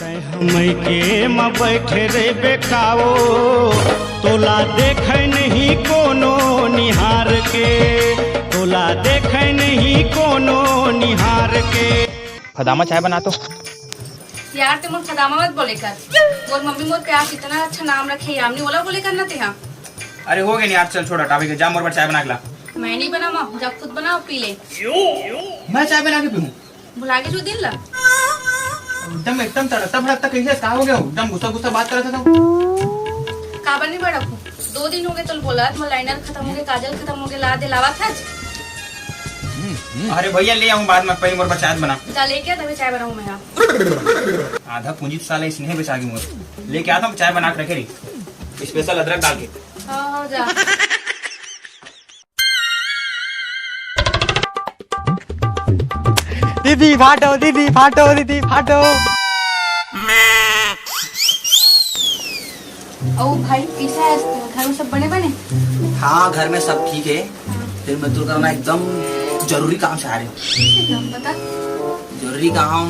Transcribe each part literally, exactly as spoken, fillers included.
तै हमई के म बैठे रे बेकाओ, तोला देखै नहीं कोनो निहार के, तोला देखै नहीं कोनो निहार के। फदामा चाय बना तो। यार, ते मोर फदामा मत बोले कर। मोर मम्मी मोर पे आज इतना अच्छा नाम रखे, यामिनी, ओला बोले कर ना तेहा। अरे हो गे नहीं यार, चल छोड़, हटा, अभी जा मोर बर चाय बना के ला। मैं नहीं बनावा, जा खुद बनाओ, पी ले। मैं चाय बना के पीऊँ? भुला के जो दिन ला। एकदम, एकदम तड़कता भड़कता कैसे, का हो गया? एकदम गुस्सा गुस्सा बात करत हे तो। काबर नहीं भड़कहूँ? दो दिन हो गए तोल बोलत, मोर लाइनर खत्म हो गए, काजल खत्म हो गए, ला दे, लावा था। अरे भैया, ले आऊँ बाद में, पहले मोर बर चाय बना। जा लेके आ, तभी चाय बनाऊँ मैं। हाँ। आधा पूंजी तो साला इसने बेचा के मोर। लेके आता हूँ, चाय बना के रखे रही, स्पेशल अदरक डाल के। हाँ, हाँ, जा। दीदी फाटो, दीदी फाटो, दीदी फाटो। ओ भाई, कैसा है? घर में सब बने बने? हाँ, घर में सब ठीक है। फिर मैं तोर करा ना एकदम जरूरी काम से आ रहे हूँ। ठीक है, बता। जरूरी काम,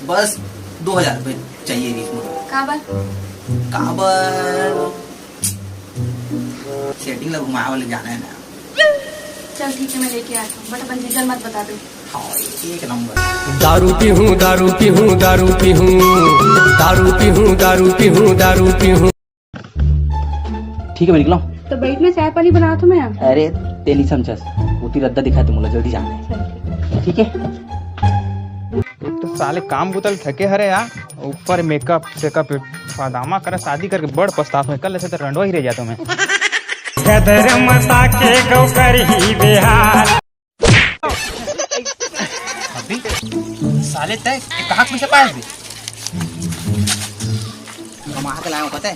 बस दो हजार रुपये चाहिए बीच में। काबर? काबर? सेटिंग ला घुमाए वाले जाना है ना। चल ठीक है, मैं लेके आती हूँ, but अपन जीजा ल मत बता दे। हाँ, एक नंबर। दारू पीहूँ, दारू पीहूँ, दारू पीहूँ, दारू पीहूँ, दारू पीहूँ, दारू पीहूँ। ठीक है, मैं निकला हूँ। तो बैठ में, चाय पानी बनावत हूँ मैं। अरे, तेली समझस, उती रद्दा दिखाए तो मोला जल्दी जाना है। चल ठीक है। ठीक है। एक तो साले काम बुता ले थके हरे यार, ऊपर मेकअप सेकअप, फदामा करा शादी करके बड़ पछतात हों, कर लेते तो रंडवा ही रह जाता मैं। गदर मसा के गौ कर ही बेहाल। अभी साले तय ये कहाँ से पाया बे? कमा के लाया हूँ, पता है?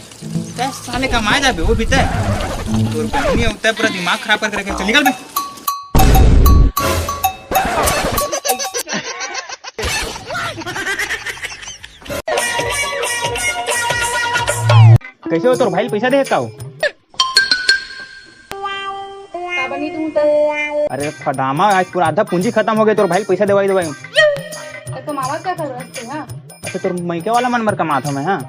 तय साले कमाए जाबे, वो भी तय। तोर बहनी होता है, पूरा दिमाग खराब करके रखे। चल निकल बे। कैसे हो, तोर भाई ल पैसा दे का हो? का बनी तू त? अरे फदामा, आज पूरा आधा पूंजी खत्म हो गए, तोर भाई ल पैसा देवाई देवाई। त कमावा का कर रस्ते, हाँ? अच्छा, तोर मइके वाला मन बर कमात हूँ मैं, हाँ?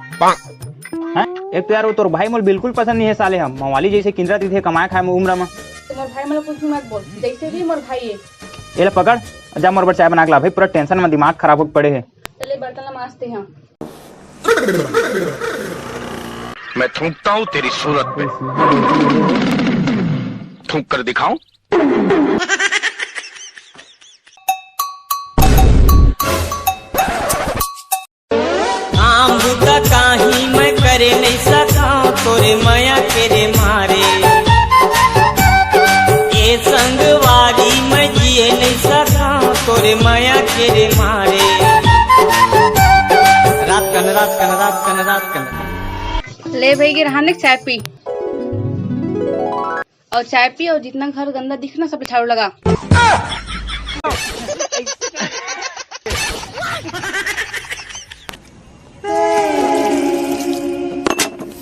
हैं? एक तो यार, वो तोर भाई मोल बिल्कुल पसंद नहीं है साले, हम मवाली जैसे किंजरा दिखे कमाए खाए में उम्र में। तो मोर भाई मोला कुछ मत बोल, जैसे भी मोर भाई है। ये ले पकड़, जा मोर बर चाय बना के ला भाई, पूरा टेंशन में दिमाग खराब होके पड़े है। चले बर्तन ला मांजते हैं। मैं थूकता हूँ तेरी सूरत पे, थूक कर दिखाऊं? काम बुता काही मैं करे नहीं सका, तोरे मया के रे मारे। ये संगवारी मैं जिए नहीं सका, तोरे मया के रे मारे। रात कन, रात कन, रात कन, रात कन। ले भाई, गिरहाने चाय पी। और चाय पी और जितना घर गंदा दिखे ना, सब झाड़ू लगा।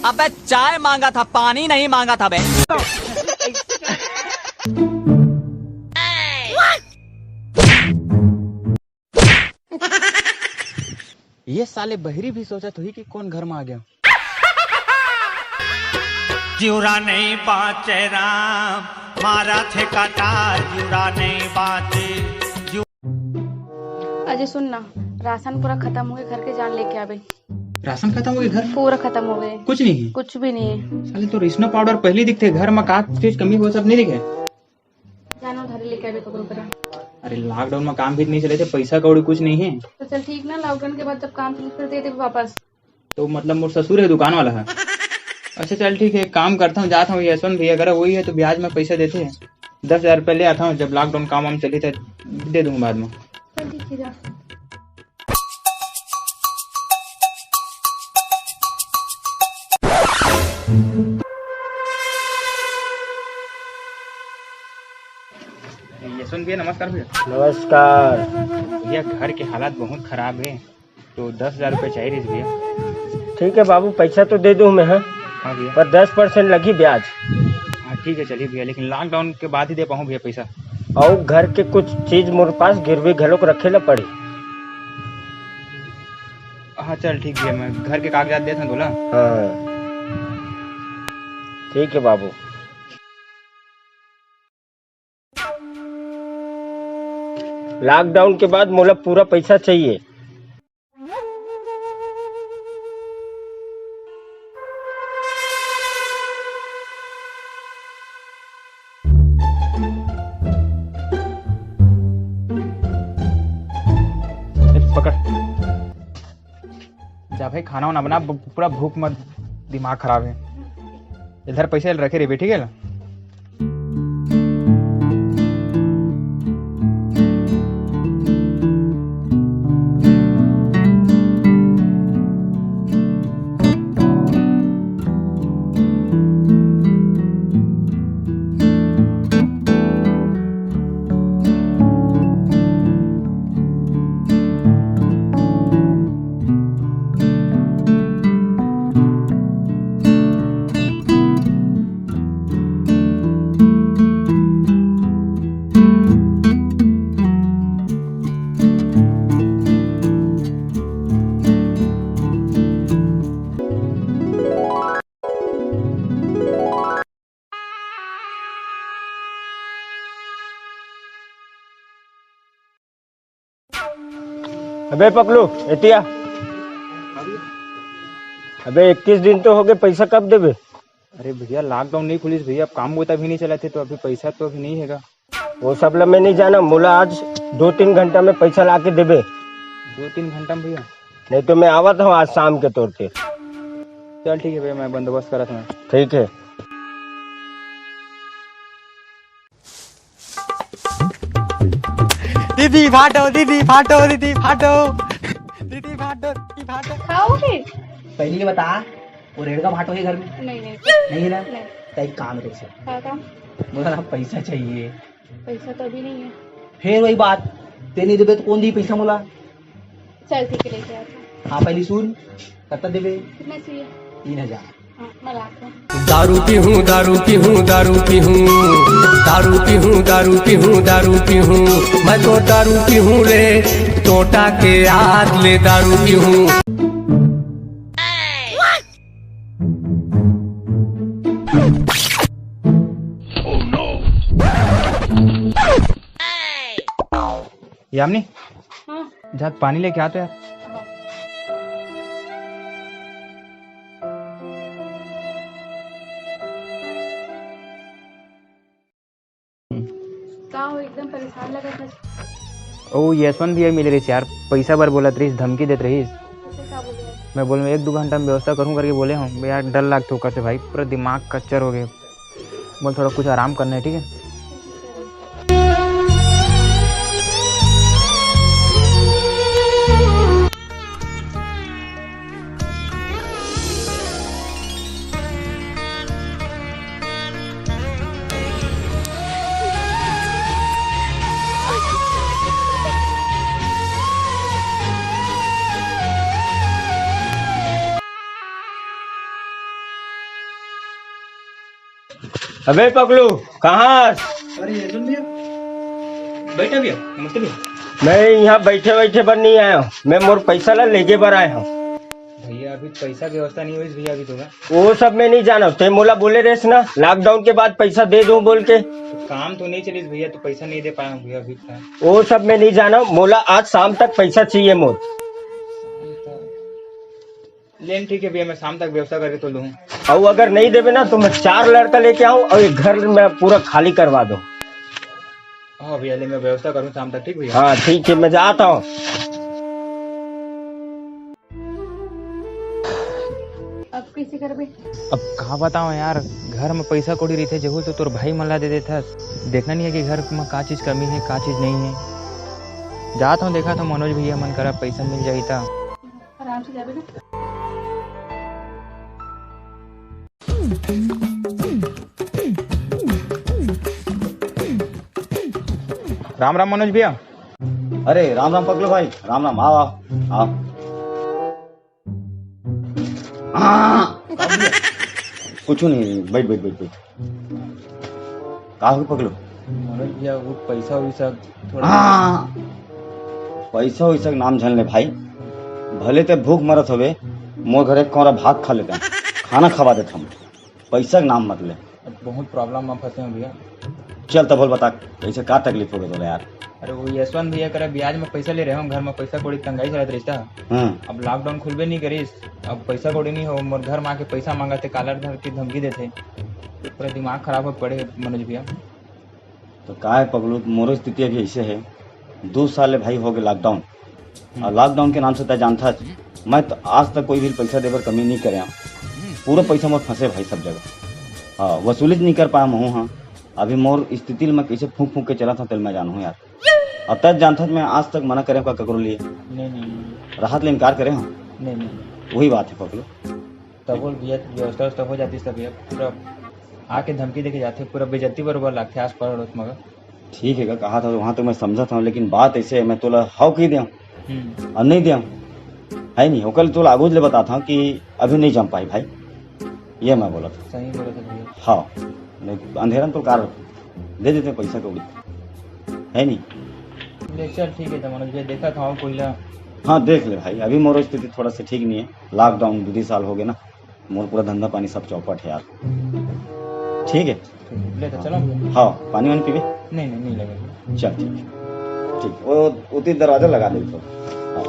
अबे चाय मांगा था, पानी नहीं मांगा था बे। ये साले बहिरी भी सोचत होही कि कोन घर म आ गया। जिउरा नहीं बाँचे राम, मारा थे कटार, जिउरा नहीं बाँचे। अजय सुन ना, राशन पूरा खत्म हो गए, घर के जान लेके आबे। राशन खत्म हो गए घर? पूरा खत्म हो गए। कुछ नहीं है? कुछ भी नहीं है। साले तोर स्नो पाउडर पहली दिखथे घर में, का चीज कमी हो सब नहीं दिखे? जाना उधारी लेके आबे ककरो करा। अरे लॉकडाउन में काम भी नहीं चले थे, पैसा कौड़ी कुछ नहीं है। तो चल ठीक ना, लॉकडाउन के बाद जब काम चले फिर दे दे वापस। तो मतलब मोर ससुर है दुकान वाला है। अच्छा चल ठीक है, एक काम करता हूँ, जाता हूँ यशवंत भैया करा, वही है तो ब्याज में पैसा देते हैं, दस हजार रुपया ले आता हूँ, जब लॉकडाउन काम वाम चली तो दे दूंगा बाद में। चल ठीक है, जा। यशवंत भैया, नमस्कार भैया। नमस्कार। भैया, घर के हालात बहुत खराब है, तो दस हजार रुपये चाहिए रहिस भैया। ठीक है बाबू, पैसा तो दे दूँ मैं, हाँ, हाँ भैया। पर दस परसेंट लगही ब्याज। हाँ ठीक है, चलिए भैया, लेकिन लॉकडाउन के बाद ही दे पाऊँ भैया पैसा। और घर के कुछ चीज मोर पास गिरवी घलोक रखे ला पड़ी। हाँ, चल ठीक हे, मैं घर के कागजात देत हँव तोला। हाँ, ठीक हे बाबू। लॉकडाउन के बाद मोला पूरा पैसा चाहिए। ए, पकड़। जा भाई, खाना वाना बना, ब-, पूरा भूख मर, दिमाग खराब हे। इधर पैसा रखे रहिबे, ठीक हे ना? अबे पकलू, एती आ। अबे इक्कीस दिन तो हो गए, पैसा कब देबे? अरे भैया, लॉकडाउन नहीं खुलिस भैया, अब काम बुता भी नहीं चलत हे, तो अभी पैसा तो अभी नहीं हे गा। वो सब ला मैं नहीं जानव, मोला आज दो तीन घंटा में पैसा ला के देबे। दो तीन घंटा में भैया? नहीं तो मैं आवत हँव आज शाम के तोर तीर। चल ठीक हे भैया, मैं बंदोबस्त करत हँव। ठीक हे। दीदी भाटो, दीदी भाटो, दीदी भाटो, दीदी भाटो, दीदी भाटो। का हो गे? पहले ये बता, वो रेड़का भाटो हे घर में? नहीं, नहीं। नहीं हे ना? नहीं। तो एक काम हे तेरे से। का काम? मोला ना पैसा चाहिए। पैसा तो अभी नहीं हे। फिर वही बात, तें नहीं देबे तो कौन दी पैसा मोला? चल ठीक हे, लेके आता हूँ। हाँ, पहली सुन, कतना देबे? कितना चाहिए? तीन हजार। हाँ, मैं लाती हूँ। दारू पीहूँ, दारू पीहूँ, दारू पीहूँ, दारू पीहूँ, दारू पीहूँ, दारू पीहूँ, मैं तो दारू पीहूँ रे, टोटा के याद ले दारू पीहूँ। यामिनी, हाँ। जा पानी लेके आ तो यार। का हो, एकदम परेशान लगत हस? ओ यशवंत भैया मिले रहिस यार, पैसा बर बोलत रहिस, धमकी देत रहिस। अच्छा, का बोले? मैं बोलूँ एक दो घंटा में व्यवस्था करूँ करके बोले हँव यार, डर लागथे ओकर से भाई, पूरा दिमाग कच्चर हो गे। बोल थोड़ा कुछ आराम करना हे, ठीक हे? अबे पगलू, कहाँ हस? अरे, ये सुन भैया। बैठा भैया, नमस्ते भैया। मैं यहाँ बैठे बैठे बर नहीं आया हूँ, मैं मोर पैसा ला लेगे बर आया हूँ। भैया, अभी पैसा के व्यवस्था नहीं होइस भैया, अभी तो मैं वो सब मैं नहीं जानव, तें मोला बोले रहेस ना, लॉकडाउन के बाद पैसा दे दूँ बोल के। काम तो नहीं चलिस भैया, तो पैसा नहीं दे पाया हूँ भैया अभी तक। वो सब मैं नहीं जानव, मोला आज शाम तक पैसा चाहिए मोर। लेन ठीक हे भैया, मैं शाम तक व्यवस्था करके तो लूँ। अउ अगर नहीं देबे ना तो मैं चार लड़का लेके आऊँ अउ ये घर मैं पूरा खाली करवा दूँ। हाँ भैया, ले मैं व्यवस्था करूँ शाम तक, ठीक भैया? हाँ ठीक हे, मैं जात हँव। अब कइसे करबे? अब का बतावँ यार, घर में पैसा कौड़ी रहिथे जहू तो तोर भाई मन ला दे देथस। देखना नहीं हे कि घर में का चीज कमी हे, का चीज नहीं हे। जात हँव, देखत हँव मनोज भैया मन करा पैसा मिल जाही त। आराम से जाबे ना। राम राम मनोज भैया। अरे राम राम पगलू भाई, राम राम। आओ, आओ, आओ। हाँ। कुछ नहीं, बैठ, बैठ, बैठ, बैठ। का हो पगलू? मनोज भैया, वो पैसा वैसा थोड़ा हाँ। पैसा वैसा के नाम झन ले भाई। भले ते भूख मरत हवे, मोर घर एक कौरा भात खा लेते, खाना खवा देत हम, पैसा के नाम मत ले। बहुत प्रॉब्लम में फंसे हूँ भैया। चल तब बोल, बता, कैसे, का तकलीफ हो गई तोला यार? अरे, वो यशवंत भैया करा ब्याज में पैसा ले रहे हूँ, घर में पैसा कौड़ी तंगाई चलत रहिस ता। हाँ। अब लॉकडाउन खुलबे नहीं करिस, अब पैसा कौड़ी नहीं हो, मोर घर में आके पैसा मांगत हे, कालर धर के धमकी देते। पूरा दिमाग खराब हो पड़े मनोज भैया। तो का है पगलू, मोरो स्थिति अभी ऐसे है। दो साल ले भाई हो गए लॉकडाउन, और लॉकडाउन के नाम से तय जानता है, मैं तो आज तक कोई भी पैसा देबर कमी नहीं करे। पूरा पैसा मोर फंसे भाई सब जगह। हाँ, वसूली नहीं कर पाया महू। हाँ, अभी मोर स्थिति ल मैं कैसे फूंक फूंक के चला था, तेल मैं जानू यार। अब तक जानता मैं आज तक मना करे का ककरो लिए, नहीं, नहीं, नहीं। राहत ले इनकार करे। हाँ, नहीं, नहीं, नहीं। वही बात है पगलू। तब बोल भैया, व्यवस्था व्यवस्था हो जाती सब भैया, पूरा आके धमकी देके जाते, पूरा बेइज्जती बरोबर लागते आस पड़ोस मगर। ठीक है, कहा था वहाँ तो मैं समझा था, लेकिन बात ऐसे है, मैं तोला हव कही दिया हम्म। और नहीं दिया, है नहीं, ओकर तोला आगू ले बता था कि अभी नहीं जम पाई भाई, ये मैं बोला था। सही बोला था भैया। हाँ, नहीं, अंधेरा में तो कार दे देते पैसा कौड़ी, है नहीं। ले चल ठीक है, तो मनोज भैया देखा था कोई ला। हाँ, देख ले भाई, अभी मोर स्थिति थोड़ा सा ठीक नहीं है, लॉकडाउन दो तीन साल हो गए ना, मोर पूरा धंधा पानी सब चौपट है यार। ठीक है। ले तो चलो। हाँ, पानी वानी पीबे? नहीं, नहीं, नहीं लगे। चल ठीक है, ठीक, वो उतनी दरवाजा लगा दे तो। हाँ।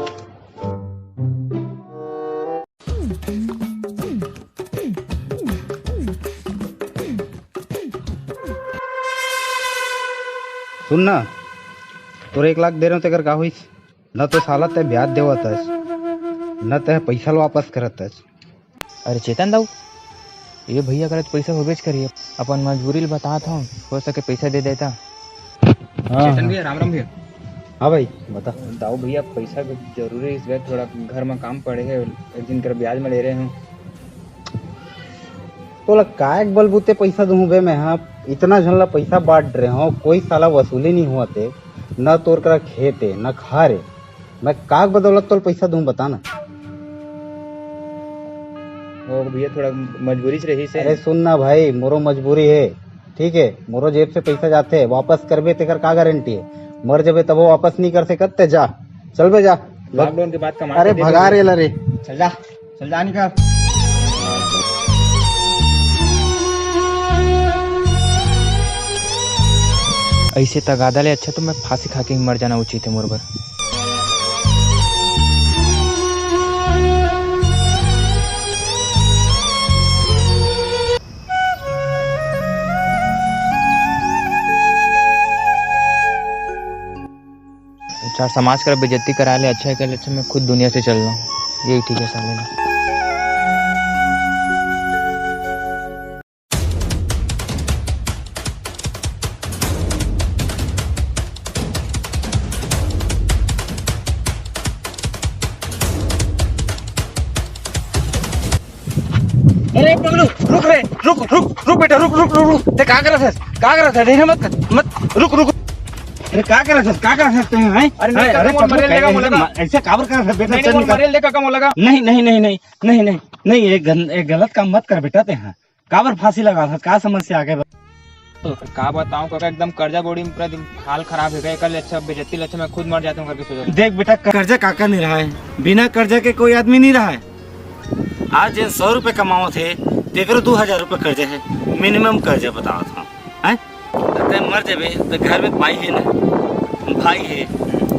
सुन ना, तोर एक लाख दे रहे हो तेकर का होइस? न तो साला तय ब्याज देवत हस, न तय पैसा ल वापस करत हस। अरे चेतन दाऊ, ये भैया करा तो पैसा होबेच करिए, अपन मजबूरी ल बतात हूँ, हो सके पैसा दे देता। हाँ, चेतन हाँ। भैया, राम राम भैया। हाँ भाई, बता। दाऊ भैया, पैसा के जरूरी इस बार थोड़ा घर में काम पड़े है, एक दिन कर ब्याज में ले रहे हूँ। तोला काय के बलबूते पैसा दूँ बे मैं? हाँ, इतना झन ला पैसा बांट रहे हो, कोई साला वसूली नहीं हुआ ते, न तोर करा खेत है, न खार है। मैं काक बदौलत तोल पैसा दूं, बता ना। ओ भैया, थोड़ा मजबूरी से रही से। अरे सुन ना भाई, मोरो मजबूरी है, ठीक है? मोरो जेब से पैसा जाते है, वापस करबे तेकर का गारंटी है? मर जबे तब वो वापस नहीं कर सकत ते, जा, चल बे जा। लॉकडाउन के बाद कमा अरे के दे भगा देंगे। रे ला रे। चल जा। चल जा निकल। ऐसे तगादा ले अच्छा तो मैं फांसी खा के ही मर जाना उचित है मोर बर। चार समाज कर बेइज्जती करा ले, अच्छा है कर ले, अच्छा मैं खुद दुनिया से चल रहा हूँ, यही ठीक है साले। अरे पगलू, रुक रे, रुक, रुक, रुक बेटा, रुक, रुक, रुक, रुक। ते का करत हस? का करत हस? ऐसे मत कर, मत, रुक, रुक। अरे का करत हस? का करत हस तैं, हैं? अरे नहीं, अरे, काका, मोर पगलू, मरेल लेगा, मोला। ऐसे काबर करत हस बेटा? नहीं, चल नहीं, मोर निकल। मरेल लेगा, काका, मोला। नहीं, नहीं, नहीं, नहीं, नहीं, नहीं, नहीं, ये गल-, ये गलत काम मत कर बेटा तैं, हाँ। काबर फांसी लगात हस? का समस्या आगे? का बताऊं काका, एकदम कर्जा बोड़ी में पूरा दिन हाल खराब है गए। कल अच्छा बेइज्जती, अच्छा मैं खुद मर जाता हूँ करके सोचा। देख बेटा, कर्जा काका नहीं रहा है, बिना कर्जा के कोई आदमी नहीं रहा है। आज जेन सौ रुपये कमावत हे, तेकरो दू हजार रुपये कर्जा हे, मिनिमम कर्जा बतावत हूँ, हैं? त तैं मर जबे, त घर में माई हे ना, भाई हे,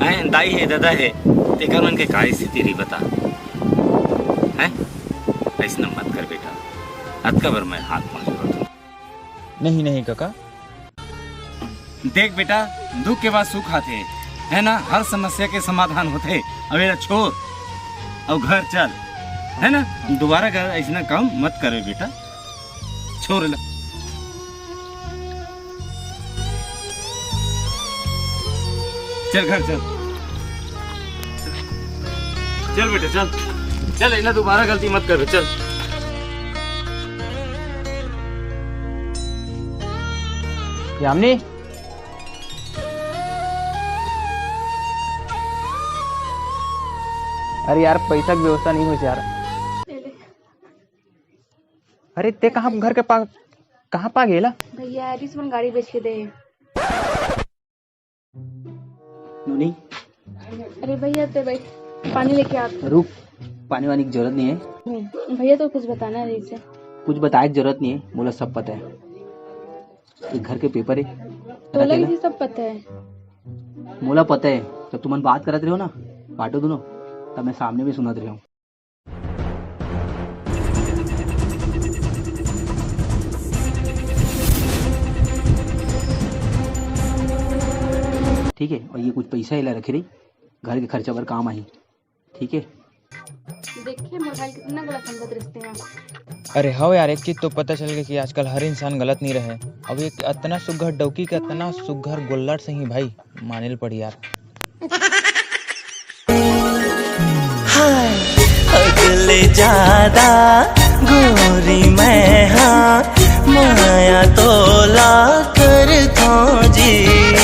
हैं? दाई हे, दादा हे, तेकर मन के का स्थिति रही बता, हैं? ऐसना मत कर बेटा, अतका बर मैं हाथ पाँव जोड़त हूँ। नहीं, नहीं काका। देख बेटा, दुख के बाद सुख आथे, है ना? हर समस्या के समाधान होथे। अब एला छोड़, अब घर चल, है ना? दोबारा घर ऐसना काम मत करे बेटा, छोड़ ला। चल घर चल, चल बेटा चल, चल, ऐसना दोबारा गलती मत कर, चल। यामिनी, अरे यार, पैसा के व्यवस्था नहीं होइस यार। अरे, तैं कहाँ घर के पा-, कहाँ पा गेला? भैया, रिश्वत गाड़ी बेच के दे। नोनी। अरे भैया, तैं बैठ। पानी लेके आ। रुक, पानी वानी की जरूरत नहीं है। हम्म, भैया तो कुछ बताना रहिस हे। कुछ बताए की जरूरत नहीं है, मोला सब पता है। ये घर के पेपर है, तोला रखेला। ये सब पता है। मोला पता है, जब तुमन बात करत रहो ना, बाटो दोनों, तब मैं सामने में सुनत रहो। ठीक है, और ये कुछ पैसा एला रखे रही, घर के खर्चा बर काम आही। ठीक है। देखिए मोर भाई कितना गलत संगत रिश्ते हैं। अरे हव यार, एक चीज तो पता चल गया कि आजकल हर इंसान गलत नहीं रहे। अब एक अतना सुग्घर डौकी के अतना सुग्घर गोल्लर से ही भाई माने ल पड़ी यार। हाय, हद ले ज्यादा गोरी मैं हाँ, माया तोला करथों जी।